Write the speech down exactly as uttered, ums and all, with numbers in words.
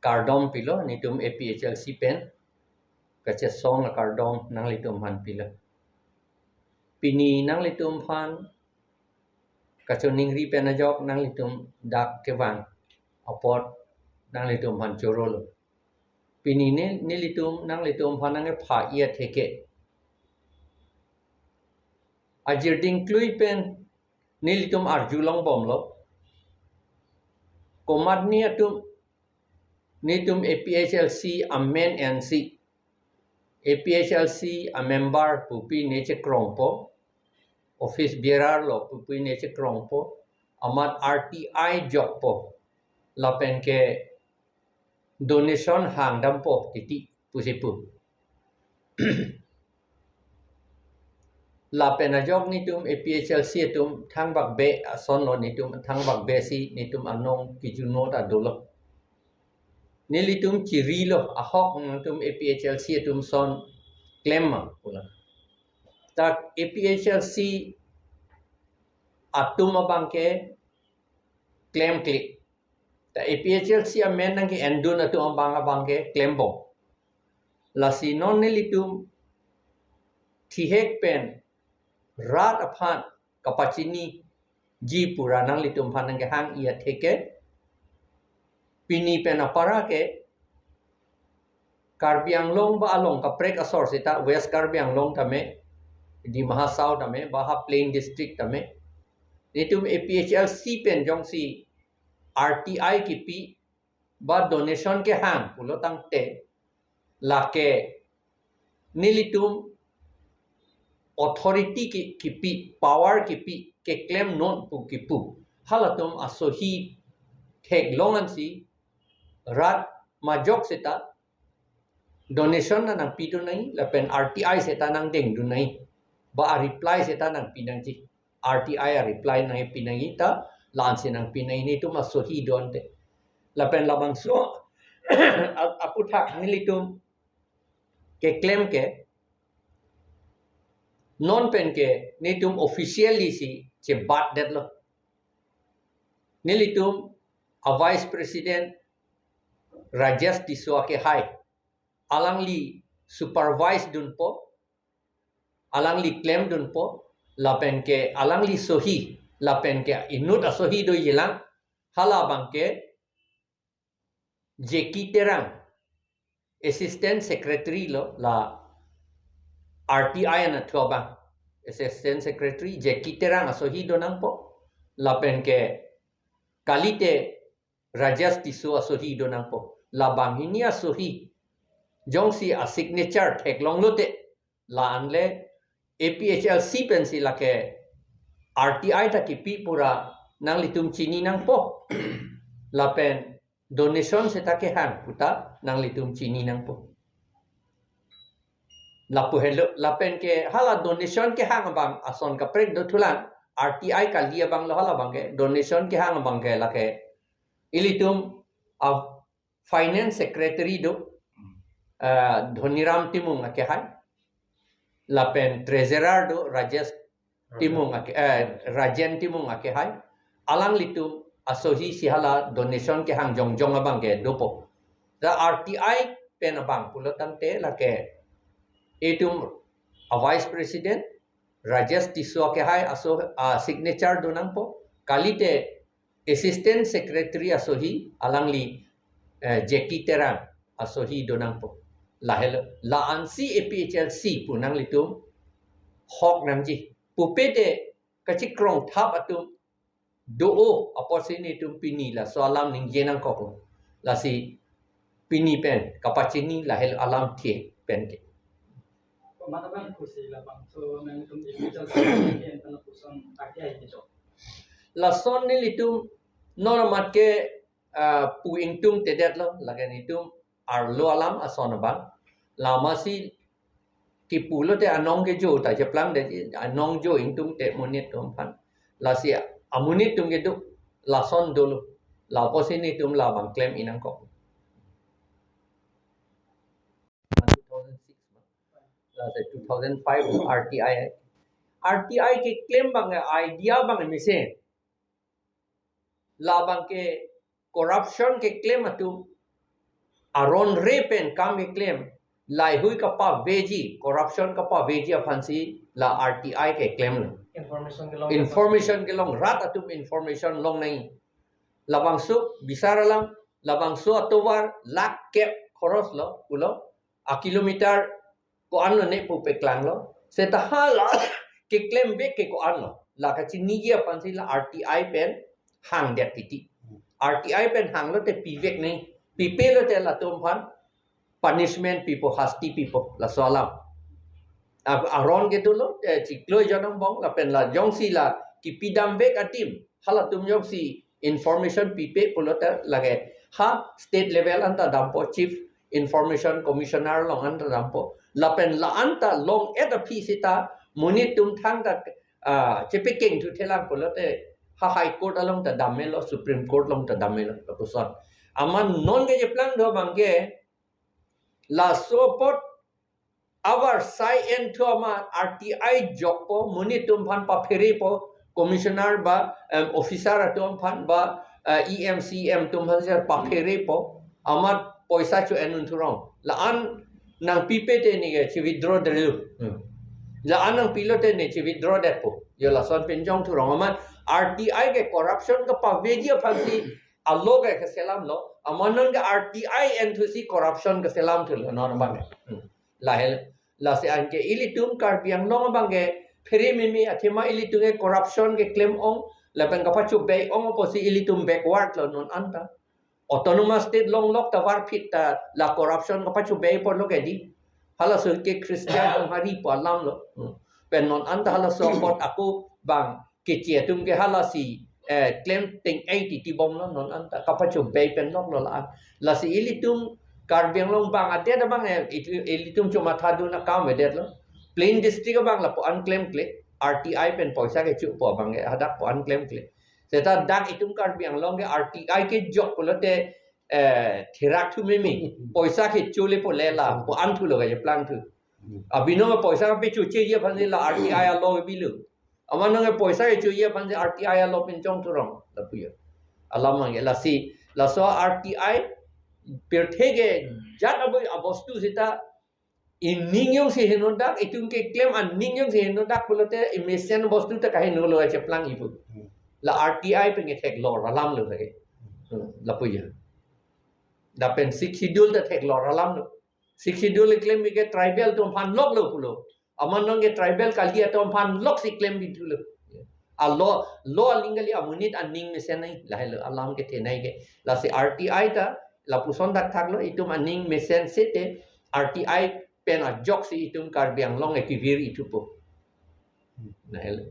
kardom pilo, netum A P H L C pen kachesong akardom nanglitum aphan pilo. Pini nanglitum aphan kachoningri pen ajok nanglitum dak kevang apot nanglitum aphan chorolo. Pini ne, nelitum nanglitum aphan nangkepha-i atheke, ajirding klui pen nelitum arjulong bomlo. Komatne atum, netum A P H L C amen ensi, A P H L C amember pupi ne chekrongpo, office bearer lo pupi ne chekrongpo, amat R T I jokpo, lapen ke donation hangdampo titi pusi pu. Lapen ajok netum A P H L C atum thangbak be ason lo, netum thangbak be si netum anong kijuno ta dolo. Nelitum chirilo, ahok netum A P H L C atum son klem ma pula. Ta A P H L C atum abang ke klemkle. Ta A P H L C amen nangke-endun atum abang abang ke klembom. Lasi non nelitum thihek pen rat aphan kapachiniji pura nanglitum aphan nangkehang-i atheke, pini pen apara ke Karbi Anglong ba along kaprek asor seta, West Karbi Anglong tame, Dima Hasao tame, ba ha plain district tame, netum A P H L C pen jongsi R T I kipi ba donation kehang pulo tangte, lake nelitum authority ki, kipi, power kipi, keklemnon pu kipu, halatum asohi theklong ansi rat majok seta donation na nangpidun nangji, lapen R T I seta nangdengdun nangji, ba a-reply seta nangpi nangji, R T I a-reply nangpi nangji, ta la-ansi nangpi nangji, netum asohi do-ante. Lapen labangso a-, aphuthak nelitum keklem ke non pen ke netum officially si chebatdetlo. Nelitum a-Vice President Rajesh Tisso akehai, alangli supervise dunpo, alangli klemdunpo, lapen ke alangli sohi, lapen ke inut asohi dojilang, hala abang ke Jackie Terang, Assistant Secretary lo, la R T I anatthu abang, Assistant Secretary Jackie Terang asohi donangpo, lapen ke kalite Rajesh Tisso asohi donangpo. Labang hini asohi jongsi a-signature theklonglote, la-anle A P H L C pensi lake R T I ta kipi pura nanglitum chini nangpo. Lapen donation seta kehang puta nanglitum chini nangpo. Lapu helo, lapen ke hala donation kehang abang ason kaprek dothulang, R T I kali abang lo hala abang ke, donation kehang abang ke lake ilitum a-finance secretary do, ah, Dhoniram Timung akehai, lapen treasurer do, Rajesh Timung ake, eh, Rajen Timung akehai, alanglitum asohi si hala donation kehang jongjong abang ke dopo. Ta R T I pen abang pulo tangte lake itum a-Vice President Rajesh Tisso akehai aso, ah, signature donangpo. Kalite Assistant Secretary asohi alangli, eh, Jackie Terang asohi donangpo. Lahelo, la-ansi A P H L C pu nanglitum hok nangji. Pupete kachikrong thap atum do-o apotsi netum pini laso alam ningje nangkoklo. Lasi pini pen kapachini lahelo alamthe pen ke. Komat abang pusi labangso nangtum ipijal sa pen tan puson pakai aja. Lason nelitum non amat ke, ah, pu ingtungtedetlo, lake netum arlo alam ason abang. Lasi kipulote anong kejo ta cheplangdet, anong jo ingtungte monit atum aphan. Lasi amonit atum kedo, lason dolo. Lapusi netum labang klem-i nangkok. Two thousand six, lasi two thousand five R T I. R T I keklem abang idea abang mesen. Labang ke corruption keklem atum aron re pen kam keklem, laheihui kapaveji, corruption kapaveji aphansi la R T I keklem lo. Information kelong. Information kelong, rat atum information longnang. Labangso bisar alam, labangso atovar lakh kep khoros lo pulo, a kilometer ko-an lo ne pu peklang lo. Seta hala keklem vek ke ko-an lo. La kachiniji aphansi la R T I pen hangdet titi. R T I pen hang lote pivek ne. Pipe lote latum aphan punishment pipo, hasti pipo, laso alam. A-, aron kedo lo, eh, chiklo jon angbong, lapen la jongsi la kipidam vek adim, halatum jongsi information pipe pulote lake ha state level anta dampo, Chief Information Commissioner along anta dampo. Lapen la anta long-et aphi seta monit atum thangta, ah, chepekeng thuthelang pulote ha High Court along ta dam melo, Supreme Court along ta dam melo, lapuson. Amat non ke cheplang do abangke, laso apot avar sai-en thu amat R T I jokpo, monit atum aphan papherepo, commissioner ba, em, officer atum aphan ba, eh, E M, C M atum aphan si papherepo, amat poisa cho-en un thurong. La-an nangpipe te ne ke chi-withdraw detlo. La-an nangpilo te ne chi-withdraw detpo. Jo lason pen jong thurong, amat R T I ke corruption kapaveji aphansi a-law ke keselam lo, amat non ke R T I en thusi corruption keselam thulo non abangke. Hmm. Lahei, lasi anke ilitum Karbi Anglong abangke phere mimi, athema ilitum ke corruption keklem ong, lapen kapachobei ong apotsi ilitum backward lo non anta. Autonomous state longlok ta varphit ta la corruption kapachobei apotlo ke di. Halaso ke Christian atum hari pu alam lo. Hmm. Pen non anta halaso apot ako bang keche atum ke halasi, eh, klem teng-ei titi bomlo non anta, kapachobei pen loklo la-an. Lasi ilitum Karbi Anglong bang adet abang, eh, itu-, ilitum chomatha dun akam avedetlo. Plain district abang lapu-an klemkle, R T I pen poisa kechopo abangke hadak pu-an klemkle. Seta dak itum Karbi Anglong ke R T I kejok pulote, eh, therak thu mimi. Poisa kecho le pule la pu-an thulo kacheplang thu. Abinong poisa kapechocheji aphansi la R T I a-law bilo. Amat non ke poisa kechoji aphansi R T I a-law pen chong thurong, lapu jo. Alam abangke lasi, laso R T I pirthe ke jat abo abostu seta ining jongsi henodak, itum keklem aning jongsi henodak pulote imesen bostu ta kahenolo kacheplang ipu. La R T I pen ke theklor alam lo lake. Hmm, lapu jo. Lapen Sixth Schedule ta theklor alam lo. Sixth Schedule keklem ke tribal atum aphan loklo pulo. Amat non ke tribal kali atum aphan loksi klem bithulo. A-law, law aling kali, amonit aning mesen nai, lahelo alam kethenei ke. Lasi R T I ta lapuson dakthaklo, itum aning mesen sete R T I pen ajoksi itum Karbi Anglong ke kevir ithupo. Lahelo.